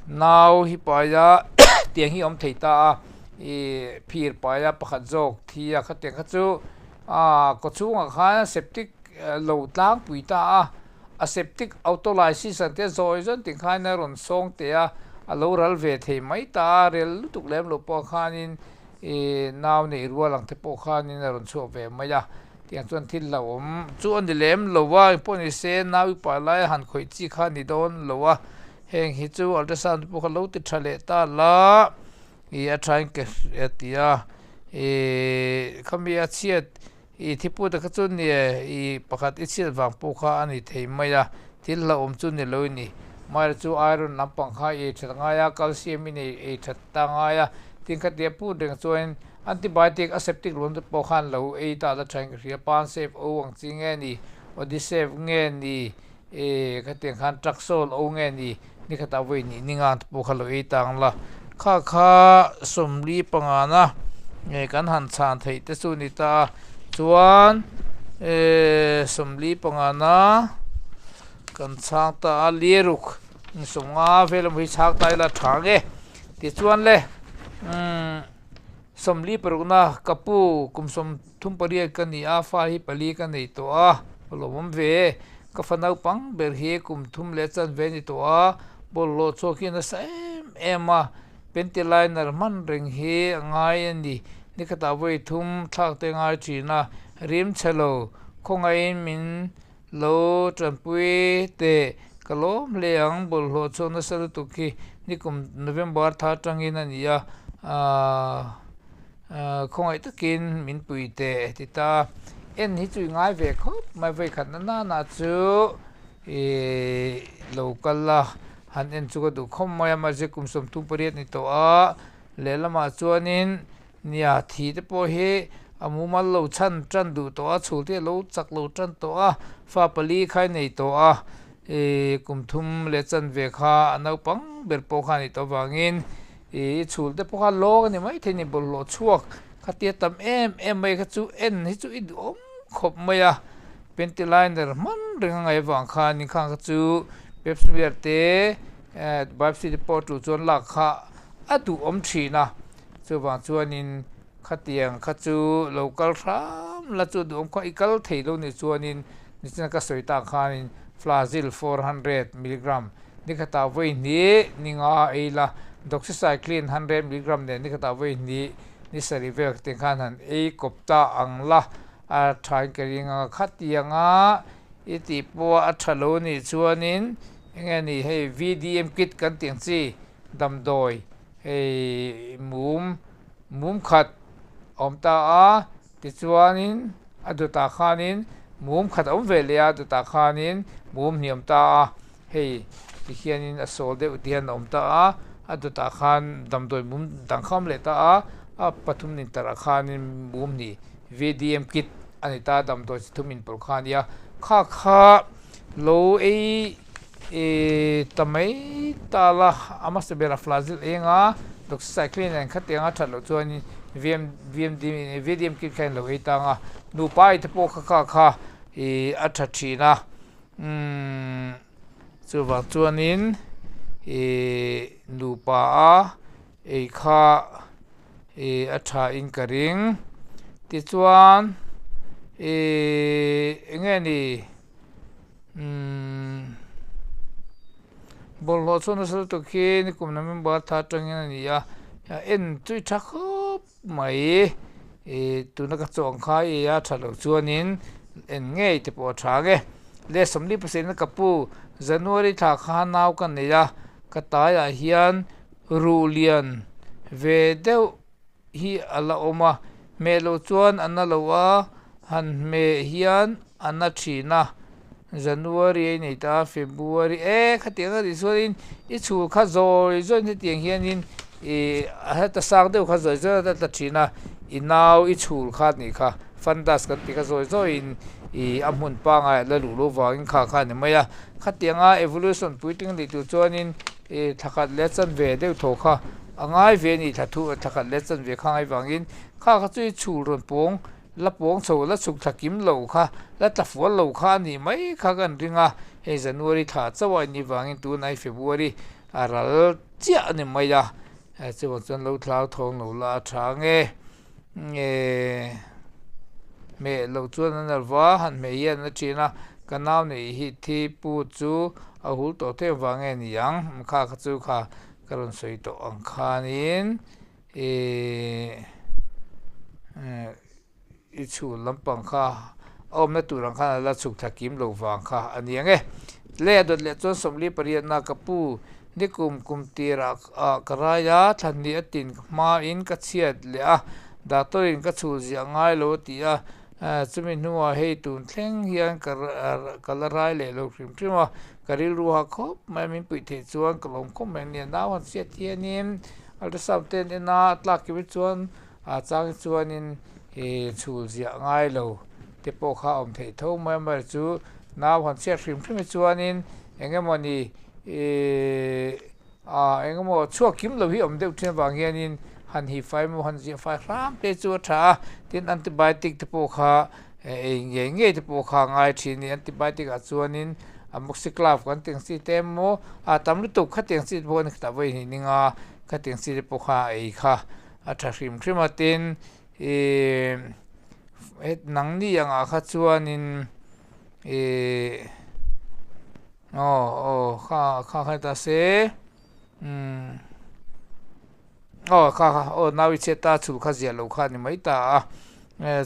Nau hi paia tiang hi a awm thei ta a ih phir paia pakhat zawk thi a khatiang kha chu ah kaw chhungah khan septic lo tlangpui ta a a septic autolysis ang te zawi zawn tih khan a rawn sawng teh a a lo ral ve thei mai ta a rel lutuk lem loh pawh khanin. I nau neih rual ang te pawh khanin a rawn chhuak ve mai a, tiang chuan thil hlauhawm chu a ni lem lo a, engpawh ni se nau i pai lai a han khawih chi kha a ni dawn lo a, heng hi chu ultrasound te pawh kha lo ti tha leh ta la i a thain ka hria ti a, ih khami a chhiat I thipute kha chu nia i pakhat i chhiat vang pawh kha a ni thei mai a, thil hlauhawm chu ni lo i ni. Maira chu iron lampang kha i ei that ngai a, calcium i nei ei that ta ngai a, tin khatia put reng chuanin antibiotic aseptic ruam te pawh khan lo ei ta la thain ka hria, Pansave o ang chi nge ni, Odisave nge ni, e khatiang khan Traxol o nge ni, ni khatah vawi hnih ni ngang te pawh kha lo ei ta ang la. Kha kha 45na nge kan han chhan theih te chu ni ta a, chuan e 45na kan chhang ta a, liruk 50 vel emaw hi chhang ta ila tha nge tichuan le umm 46na ka pu kum 38 ka ni a, fa hi pali ka nei tawh a, ka lawmawm ve. Ka fa naupang ber hi kum thum leh chanve a ni tawh a, bawlhhlawh chhuak hi a nasa em em a, panty liner hman reng hi a ngai a ni. Ni khatah vawi thum thlak te ngai thin a, rim chhe lo, khawngaihin min lo tanpui teh ka lawm hle ang, bawlhhlawh chhuak nasa lutuk hi ni kum November tha atangin a ni a, aah. Khawngaih takin min pui teh ti ta. En hi chu i ngai ve khawp mai vawi khat na nana chu ih lo kal a han en chu ka duh khawp mai a mahse kum 38 ni tawh a lehlamah chuanin nia thi te pawh hi a mumal lo chhan tan duh tawh a chhul te a lo chak lo tan tawh a fa pali kha i nei tawh a ih kum thum leh chanve kha a naupang ber pawh kha a nih tawh avangin. I chhul te pawh kha lawng a ni maithei ni bawlhhlawh chhuak khatia tam em em mai kha chu en hi chu i duhawm khawp mai a panty liner hman reng a ngaih avang khanin khang kha chu pap smear te eh biopsy te pawh tul chuan lak kha a duhawm thin a chuvang chuanin khatiang kha chu lo kal hram la chu duhawm kha i kal thei lo nih chuanin nichina ka sawi tak khanin flagyl 400 milligram. Ni khatah vawi hnih ni nga ei la, Doxycycline 100 milligram nen ni khatah vawi hnih ni sarih vel te khan han ei kawp ta ang la, a thain ka ring ang a, khatianga i tih pawh a tha lo nih chuanin enge ni hei VDM kit kan tih ang chi damdawi hei mum mum khat a awm ta a, tichuanin a dawtah khanin mum khat a awm ve leh a, a dawtah khanin mum hnih a awm ta a. Hei ti hianin a sawl deuh ti hian a awm ta a, a dawtah khan damdawi mum dang kha a awm leh ta a, a pathum nin tarh ah khanin mum hnih VDM kit a ni ta a, damdawi chi thum inpawlh kha a nia, kha kha lo ei ih ta mai ta la a hmasa berah flagyl eng a doxycycline nen khatiang a that loh chuanin VM VMD VDM kit kha in lo ei tang a, nupa ei te pawh kha kha kha ih a tha thin a. Umm chuvang chuanin ihh nupa a ei kha ih a tha in ka ring tichuan ihh eng nge ni umm bawlhhlawh chhuah nasa lutuk hi nikum November thla atangin a ni a en chu i tha khawp. Mai ih tuna ka chuang kha i a tha loh chuanin en ngei te pawh a tha ang e. Le 47 na ka pu January thla kha nau ka nei a, ka taiah hian ruh lian ve deuh hi a la awm a, hmeh loh chuan a na lo a, han hmeh hian a na thin a. January a inei ta a, February e khatiang a nih chuanin i chhul kha zawi zawiin hetiang hianin ih heta sang deuh kha zawi zawi a tla thin a, i nau i chhul kha a nih kha fundus kan tih kha zawi zawiin ih a hmun pangai a la luh loh vangin kha kha a ni mai a, khatianga evolution puitling a nih tur chuanin ih thla khat leh chanve deuh thaw kha a ngai ve a ni thla thu thla khat leh chanve kha a ngai vangin kha kha chu i chhul rawn pawng. La pawng chho la chhuk thla kim lo kha, la tla fual lo kha a nih mai kha kan ring a, hei January thla chauh a innih vangin tunah hi February a ral chiah a ni mai a, chuvang chuan lo thlau thawng lo la a tha nge nge hmeh loh chuan an alh va, han hmeh hian a thin a, ka nau neih hi thi pu chu a hul tawh thei avang nge ni ang, kha kha chu kha ka rawn sawi tawh ang khanin. Ihh. I chhul lampang kha a awmna tur ang khan a la chhuk thla kim lo vang kha a ni ang e. Le a dawt leh chuan 48na ka pu nikum kum tirah ah ka rai a, thla hnih a tin hmain ka chhiat leh a, doctor in ka chhul ziah ngai lo a ti a, chumi hnuah hei tun thleng hian ka ka la rai leh lo hrim hrim a, ka rilru ha khawp mai a, min puih theih chuan ka lawm khawp mai a nia. Nau han chhiat hianin ultrasound te an en a, a tlak kim hi chuan A chang chuanin i chhul ziah ngai lo te pawh kha a awm theih tho mai a, amaherawhchu chu nau han chhiat hrim hrim hi chuanin eng emawni ihh ah eng emaw chhuak kim lo hi a awm deuh thin avang hianin han hih fai emaw han ziah fai hram te chu a tha a, tin antibiotic te pawh kha ei ngei ngei te pawh kha a ngai thin a ni, antibiotic ah chuanin amoxiclav kan tih ang chi te emaw a tam lutuk khatiang chi te pawh an khitah vawi hnih ninga khatiang chi te pawh kha ei kha. A tha hrim hrim a tin ihh het nangni angah kha chuanin ihh aw aw kha kha kha ta se umm aw kha kha aw nau i chhiat ta chhul kha ziah loh kha a ni mai ta a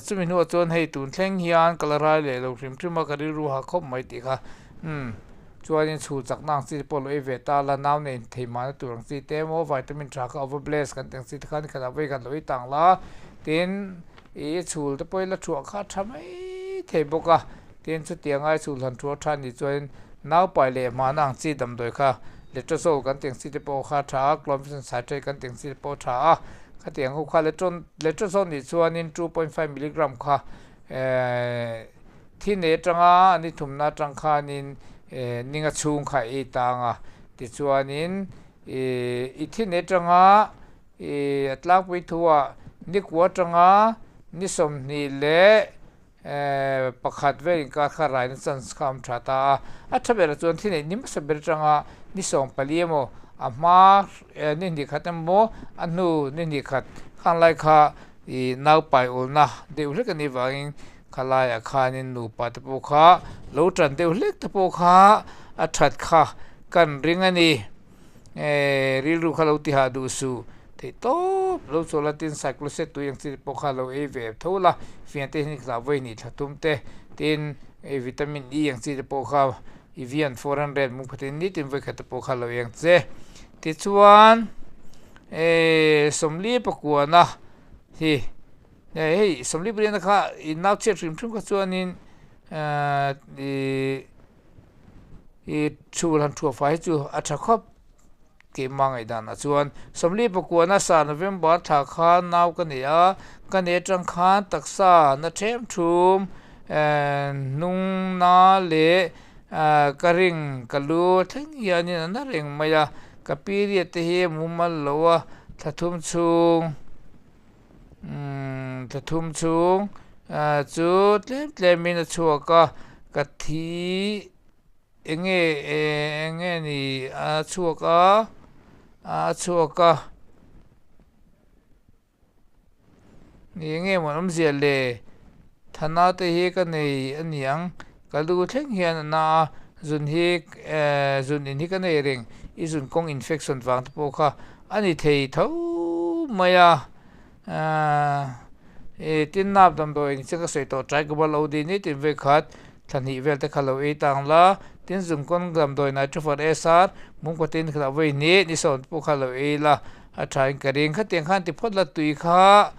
chumi hnuah chuan hei tun thleng hian ka la rai leh lo hrim hrim a ka rilru ha khawp mai tih kha umm. Chuanin chhul chakna ang chi te pawh lo ei ve ta la, nau nei thei mahna tur ang chi te emaw vitamin tha kha overbless kan tih ang chi te khan khat ah vawi khat lo ei tang la, tin ih chhul te pawh hi la thuah kha a tha mai thei bawk a, tin chutiang ai chhul han thuah tha nih chuanin nau pai leh hmana ang chi damdawi kha letrozole kan tih ang chi te pawh kha a tha a, clomiphene citrate kan tih ang chi te pawh a tha a, khatiang ho kha letrozole nih chuanin 2.5 milligram kha ehh. Thi nei atanga an i thumna atang khanin ninga chhung kha ei tang a, tichuanin i thi nei atanga a tlangpui thuah nikua atanga ni 21 vel inkar kha raina chance kha a awm tha ta a, a tha berah chuan thi neih ni hmasa ber atanga ni 14 emaw a hma ni hnih khat emaw a hnu ni hnih khat khang lai kha i naupai ulna deuh hlek a nih vangin Khalaiah khanin nupa te pawh kha lo tan deuh hlek te pawh kha a that kha kan ring a ni. Eh rilru kha lo tihah duh suh theih tawp lo chawl a tin cycloset tui ang chi te pawh kha lo ei ve tho la fian te hi hla vawi hnih thla tum te tin ei vitamin E ang chi te pawh kha Evian 400 mum khatin nitin vawi khat te pawh kha lo ei ang che. Tichuan eh 49 na hi. Hei 48na kha i nau chhiat hrim hrim kha chuanin ih ih chhul han thuah fai hi chu a tha khawp keimah ngaihdanah chuan 49na sa November thla khan nau ka nei a ka nei atang khan taksa na them thum hnung na leh ka ring ka lu thleng hianin a na reng mai a ka period te hi a mumal lo a thla thum chhung. Umm thla thum chhung chu tlem tlem in a chhuak a ka thi enge enge ni a chhuak a a chhuak a ni enge maw awmzia le thana te hi ka nei a niang ka lu thleng hian a na a zun hi zun in hi ka nei reng i zun kawng infection vang te pawh kha a ni thei tho mai a ih tin nap damdawi eng chiang ka sawi tawh tricobal OD ni tin vawi khat thla hnih vel te kha lo ei tang la tin zun kawng damdawi nitrofer SR mum kawtin kha vawi hnih ni sawm te pawh kha lo ei la a tha in ka ring khatiang khan ti phawt la tui kha.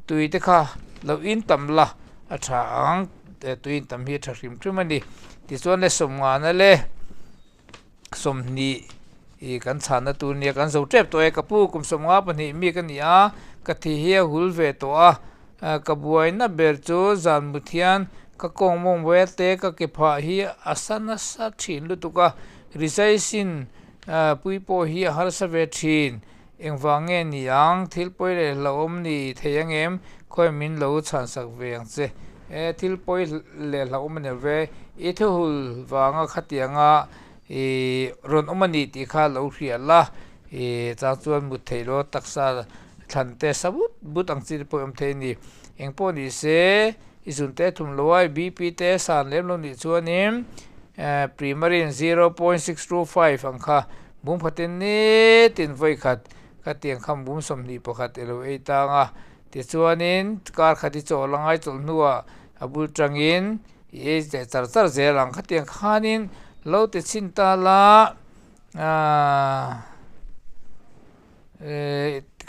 Tui te kha lo in tam la a tha ang tui in tam hi a tha hrim hrim a ni tichuan le sawmngana le 20 ih kan chhanna tur nia kan zo tep tawh e ka pu kum 52 mi ka ni a ka thi hi a hul ve tawh a ka buaina ber chu zan mut hian ka kawng mawng vel te ka ke phah hi a sa nasa thin lutuk a rizaisin Pui pawh hi a harsa ve thin. Engvang nge ni ang? Thil pawi leh hlauhawm ni thei ang em? Khawi min lo chhansak ve ang che. E, thil pawi leh hlauhawm a ni lo ve. I thuhul vanga khatianga i rawn awm a ni tih kha lo hria la. I chang chuan mut theih lo taksa thlan te sa but but ang chi te pawh i awm thei a ni. Engpawh ni se, i zun te thum lo a, i BP te san lem lo nih chuanin Primarin 0.625 ang kha bung phatin nitin vawi khat. Khatiang kha mum 21 i lo ei tang a. Tichuanin kar khat i chawl a ngai chawlh hnuah a bul tangin i ei leh char char zel ang. Khatiang khanin lo ti chhin ta la, aaa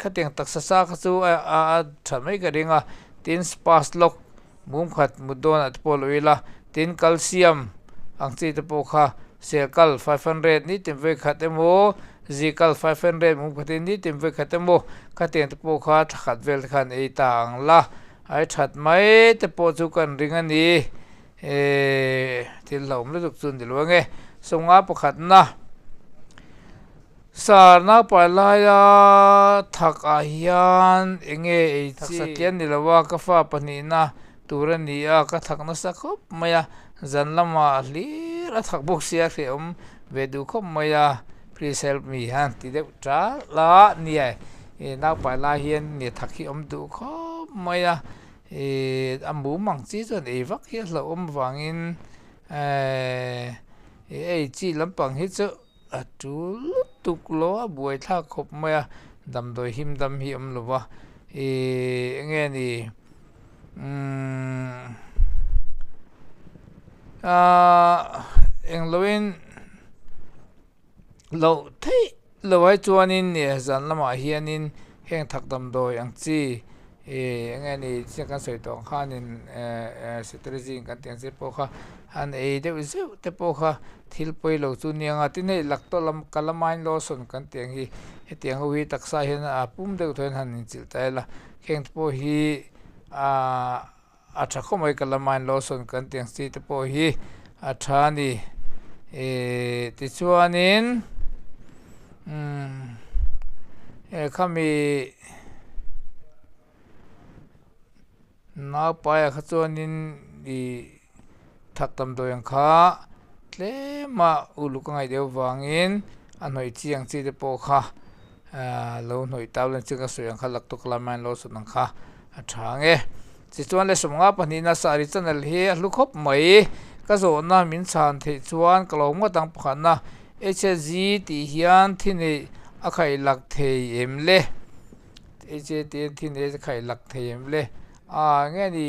khatiang taksa sa kha chu a tha mai ka ring a. Tin spas lawk mum khat mut dawnah te pawh lo ila, tin calcium ang chi te pawh kha serkal 500 nitin vawikhat emaw zikal 500 mum khatin nitin vawikhat emaw khatiang te pawh kha tha khat vel te khan ei ta ang la, a that mai te pawh chu kan ring a ni. Eee thil hlauhawm lutuk chu ni lo ange. Sawmnga pakhatna Sar naupai laia thak ah hian eng nge ei chi? Thak satlian ni lo a, ka fa pahnihna tur a ni a, ka thak nasa khawp mai a, zan lamah hlir a thak bawk sia hrehawm ve duh khawp mai a, please help me han ti deuh tal a nia, ih naupai lai hian nia thak hi awm duh khawp mai a, ih a mum ang chi chuan ei vak hi a hlauhawm avangin eehh ei chi lampang hi chu. A tul lutuk lo a buaithlak khawp mai a, damdawi him dam hi awm lo va, ih eng nge ni umm ahh eng loin loh theih lo ai chuanin nia zan lamah hianin heng thak damdawi ang chi Ih eng nge ni chiah kan sawi tawh ang khanin eh cetirizine kan tih ang che pawh kha han ei deuh zeuh te pawh kha thil pawi lo chu nia nga tin hei lactolam calamine lotion kan tih ang hi hetiang ho hi taksa hian a pum deuh tawh hian han inchilh ta ila heng te pawh hi ah a tha khawp mai calamine lotion kan tih ang chi te pawh hi a tha a ni ih tichuanin umm he khami. Naupaia kha chuanin ih thak damdawi ang kha tlema uluk a ngaih deuh vangin a hnawih chi ang chi te pawh kha ahh lo hnawih tau len chi ka sawi ang kha lactocalamine lotion ang kha a tha ang e. Tichuan le 52na saree channel hi a hlu khawp mai ka zawhna min chhan theih chuan ka lo ngawt ang pakhatna HSG tih hian thi neih a khaihlak thei em le? HATN thi neih a khaihlak thei em le? Aaa nge ni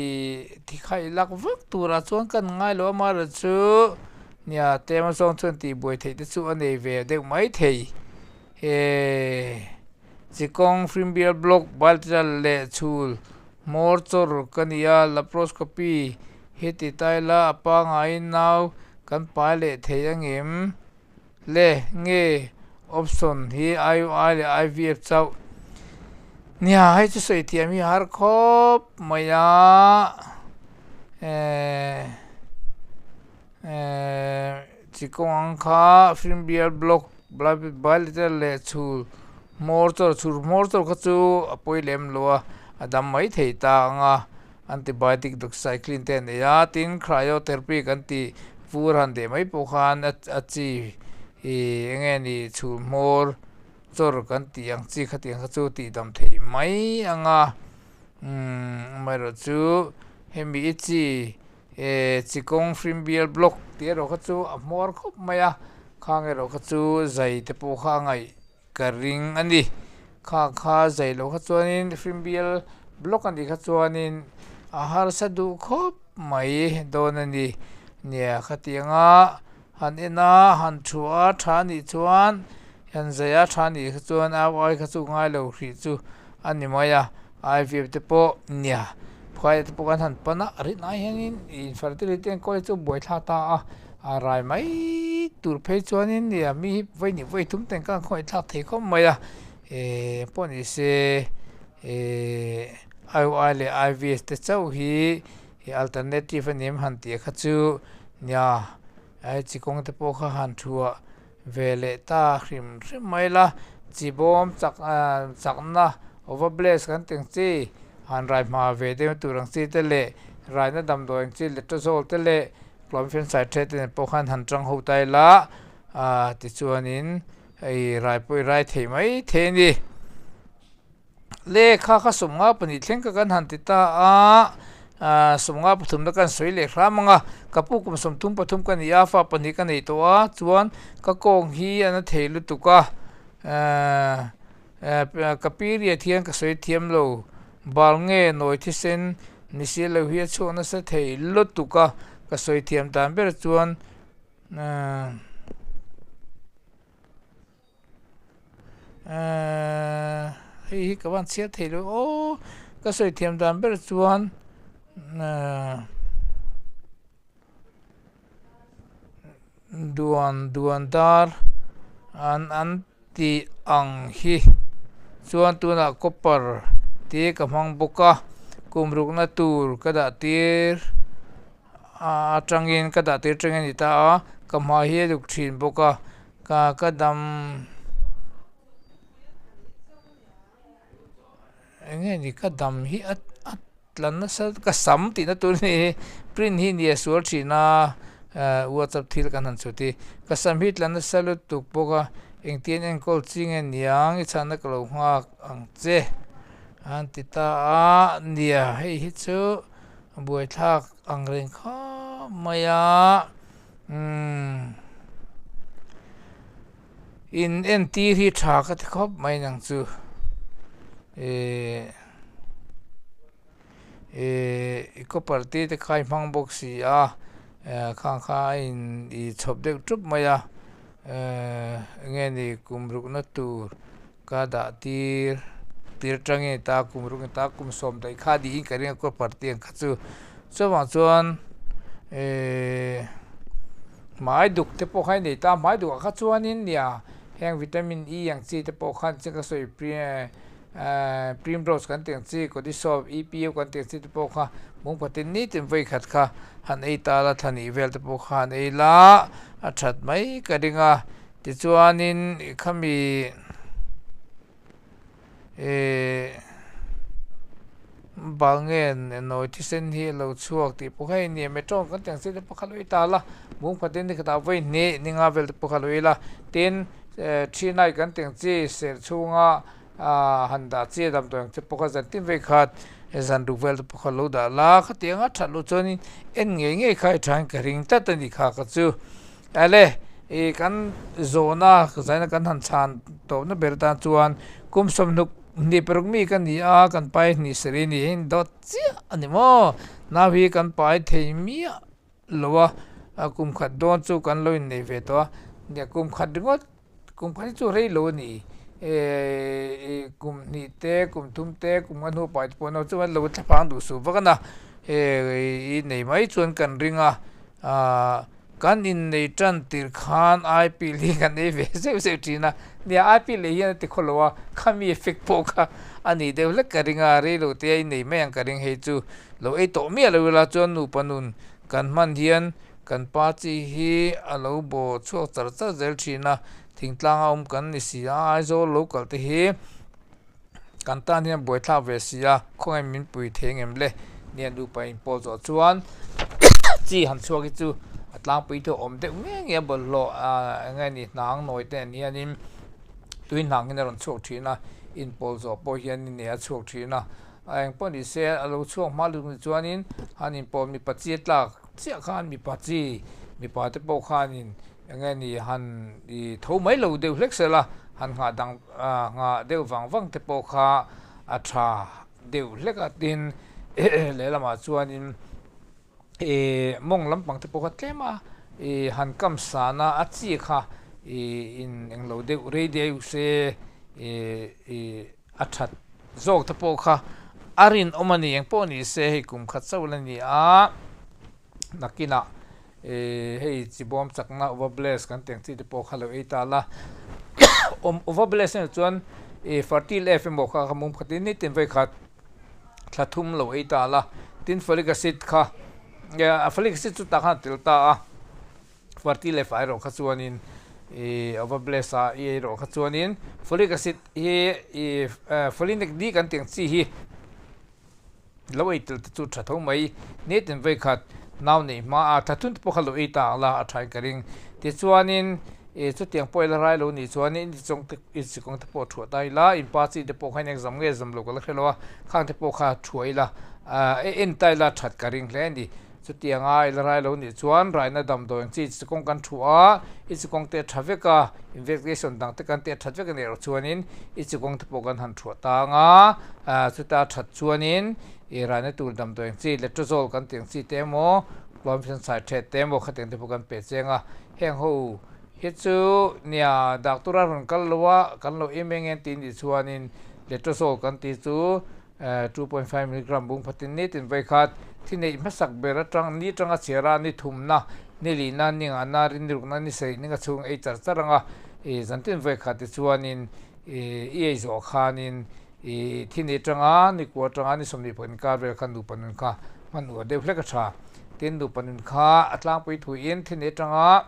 thi khaihlak vak turah chuan kan ngai lo amaherawhchu nia tlem azawng chuan tihbuai theih te chu a nei ve deuh mai thei. He chikawng Frimbial Block Bilateral leh chhul hmawr chawr ka ni a, Laparoscopy hi ti ta ila a pangaiin nau kan pai leh thei angem le nge option hi IUI leh IVF chauh nia hei chu sawi thiam hi har khawp mai a eh eh chikawng ang kha Frimbial Block. Bilateral leh chhul hmawr chawr chhul hmawr chawr kha chu a pawi lem lo a, a dam mai thei ta ang a, antibiotic doxycycline te a nei a, tin cryotherapy kan tih vur han deh mai pawh khan a chi ih eng nge ni chhul hmawr chawr kan tih ang chi khatiang kha chu tih dam theih mai ang a, umm amaherawhchu hemi i chi. Eh Chikawng Hrimbial Block tih erawh kha chu a hmuar khawp mai a, khang erawh kha chu zai te pawh kha a ngaih ka ring a ni. Kha kha zai loh kha chuanin Hrimbial Block a nih kha chuanin a harsa duh khawp mai dawn a ni. Nia khatianga han en a, han thu a tha a nih chuan han zai a tha a nih kha chuan au ai kha chu ngai lo hrih chu a ni mai a. IVF te pawh nia phuai te pawh kan han pan a a rin ai hianin infertility enkawl hi chu buaithlak ta a a rai mai tur phei chuanin nia mi hi vawi hnih vawi thum ten khan khawngaih thlak thei khawp mai a eh pawh ni se eh IUI leh IVF te chauh hi alternative a ni em han tih kha chu nia chi kawng te pawh kha han thuah. Ve leh ta hrim hrim mai la, chi bawm chak chakna overblast kan tih ang chi, han rai hma ve deuh tur ang chi te leh raina damdawi ang chi letrozole te leh clomiphene citrate te nen pawh khan han tang ho ta ila ah tichuanin hei rai pawh i rai thei mai thei a ni. Lehkha kha 52 thleng kha kan han ti ta a, ah 53 na kan sawi leh hram ang a, ka pu kum 33 ka ni a, fa pahnih ka nei tawh a, chuan ka kawng hi a na thei lutuk a, ah Ka period hian ka sawi thiam lo, bal nge nawi thisen ni si lo hi a chhuak nasa thei lutuk a, ka sawi thiam dan ber chuan hei hi ka van chhiar thei lo aw, ka sawi thiam dan ber chuan. Duan duan dar an an tih ang hi chuan tunah copper te ka hmang bawk a kum rukna tur ka dah tir atangin ka dah tir atangin a ni ta a ka hmai hi a duk thin bawk a ka ka dam Enge ni ka dam hi a a tla nasa ka sam tihna tur a ni hi print hi nia sual thin a ehh whatsapp thil kan han chhut hi ka sam hi tla nasa lutuk bawk a engtin enkawl chi nge niang i chhanna ka lo nghak ang che an ti ta a nia hei hi chu buaithlak ang reng khawp mai a umm. In entir hi tha ka ti khawp mai nang chu ihh ihh copper te te kha i hmang bawk si a khang kha a in ih chhawp deuh tup mai a ehh enge ni kum rukna tur ka dah tir tir atangin ta kum ruk ni ta kum sawm daih kha a niin ka ring a copper te ang kha chu chuvang chuan ihh. Hmai duk te pawh kha i nei ta, hmai dukah kha chuanin nia heng vitamin E ang chi te pawh khan chiang ka sawi primrose kan tih ang chi codisop EPO kan tih ang chi te pawh kha mungphatin nitin vawi khat kha han ei ta la thlahnih vel te pawh kha han ei la a that mai ka ring a tichuanin khami. Ehh bal nge nawi thisen hi a lo chhuak tih pawh kha hei ni metro kan tih ang chi te pawh kha lo i ta la bung khat in nikhatah vawi hnih ninga vel te pawh kha lo i la tin thinai kan tih ang chi serh chhunga ah han dah chi a damdawi ang chi pawh kha zan tin vawi khat zan ruk vel te pawh kha lo dah la khatiang a that loh chuanin en ngei ngei kha i thain ka ring tlat a ni kha ka chu. Ale, i kan zawhna zaina kan han chhan tawhna ber tan chuan kum sawmhnuk hnih paruk mi ka ni a, kan pai hnih sarih ni hi dawt chiah a ni maw? Nau hi kan pai thei miah lo a, kum khat dawn chu kan lo innei ve tawh a, nia kum khat ringawt Kum khat hi chu rei lo a ni. Ehh kum hnih te, kum thum te, kum nga hnu pai te pawh an awm chuan lo thlaphang duh suh vak a na. Ehh i nei mai chuan kan ring a, ahh kan innei tan tir khan aipil hi kan ei ve zeuh zeuh thin a. Nia aipil ei hian a ti khaw lo a, khami effect pawh kha a nih deuh hlek ka ring a, rei lo te a innei mai ang ka ring hei chu. Lo ei tawh miah lo ila chuan nupa nun kan hman hian Kan pa chi hi a lo baw chhuak char char zel thin a, thingtlanga awm kan ni si a, Aizawl lo kal te hi kan tan hian buaithlak ve si a, khawngaih min pui thei ngem le? Nia nupa inpawl zawh chuan chi han chhuak hi chu a tlangpui thu a awm deuh nge nge a bawlhhlawh eng nge ni hnang nawi te an hianin tui hnang hian a rawn chhuak thin a, inpawl zawh pawh hian ni a chhuak thin a. A eng pawh ni se, a lo chhuak hma lutuk ni chuanin han inpawh mipa chi a tlak chiah khan mipa chi, mipa te pawh khanin eng nge ni han i tho mai lo deuh hlek sela, han nghah dang nghah deuh vang vang te pawh kha a tha deuh hlek a, tin lehlamah chuanin i mawng lampang te pawh kha tlem a i han kam san a, a chi kha i in englo deuh rei deuh se i i. A that zawk te pawh kha a rinawm a ni eng pawh ni se hei kum khat chauh la ni a, nakinah ih hei chibawm chakna uva bless kan tih ang chi te pawh kha lo ei ta la awm uva bless erawh chuan ih fertile F emaw kha kha mum khatin nitin vawi khat thla thum lo ei ta la tin folic acid kha folic acid chu tah khan a tel ta a. Party leh fai erawh kha chuanin ih over bless a i erawh kha chuanin folic acid hi ih folinic D kan tih ang chi hi lo ei tel te chu tha tho mai nitin vawi khat nau neih hma a tha thun te pawh kha lo ei ta ang la a tha in ka ring tichuanin ih chutiang pawh ila rai lo nih chuanin i chawng te i chikawng te pawh thuah ta ila inpa chi te pawh kha in exam nge zam lo ka la hre lo a khang te pawh kha thuah ila ah en ta ila that ka ring hle a ni. Chutianga i la rai lo nih chuan raina damdawi ang chi chikawng kan thu a, i chikawng te a tha vek a, investigation dang te kan teh that vek a nih erawh chuanin i chikawng te pawh kan han thuah tang a, chuta that chuanin i raina tur damdawi ang chi letrozole kan tih ang chi te emaw clomiphene citrate te emaw khatiang te pawh kan pe cheng a, heng ho hi chu nia doctor a rawn kal lo a, kan lo em eng eng tih nih chuanin letrozole kan tih chu 2.5 milligram bung phatin nitin vawikhat thi neih hmasak ber atang ni atanga chhiara ni thumna, ni lihna, ni ngahna, rin ni rukna, ni sarih ninga chhung ei char char anga ih zantin vawikhat te chuanin ih i ei zawh khanin ih thi nei atanga ni kua atanga ni 20 pawh inkar vel khan nupa nun kha hman uar deuh hlek a tha. Tin, nupa nun kha a tlangpui thuiin thi nei atanga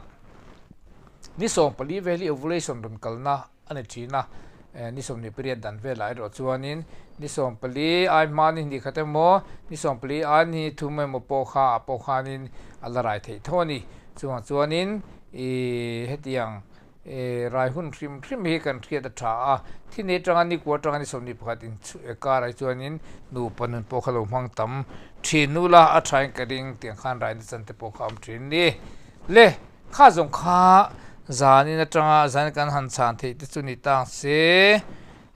ni 14 vel hi ovulation rawn kalna a ni thin a, ni 28 dan velah erawh chuanin ni 14 ai hma ni hnih khat emaw, ni 14 ai ni thum emaw pawh kha ah pawh khanin a la rai theih tho a ni. Chuvang chuanin ih hetiang ih rai hun hrim hrim hi kan hriat a tha a, thi nei atanga ni kua atanga ni 21 in karah hi chuanin nupa nun pawh kha lo hmang tam thin nu la a thain ka ring tiang khan rai nachan te pawh kha a awm thin a ni. Le! Kha zawng kha zanin atanga zanin kan han chhan theih te chu ni tang se,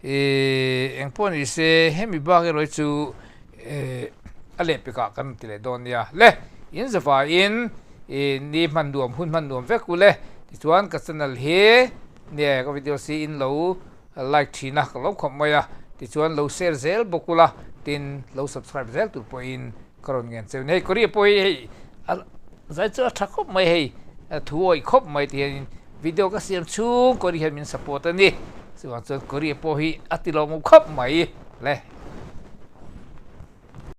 ih engpawh ni se hemi bak erawh hi chu ih a lehpekah kan rawn ti leh dawn nia. Le, in zavaiin ih ni hman nuam hun hman nuam vek u le, tichuan ka channel hi nge ka video si in lo like thin a ka lo khawp mai a, tichuan lo share zel bawk ula tin lo subscribe zel tur pawhin Ka rawn ngen cheu ni. Hei Korea pawh hi hei a zai chu a tha khawp mai hei thu awih khawp mai ti hianin video ka siam chhung Korea hian min support a ni. Chuvang chuan Korea pawh hi a ti lawmawm khawp mai le.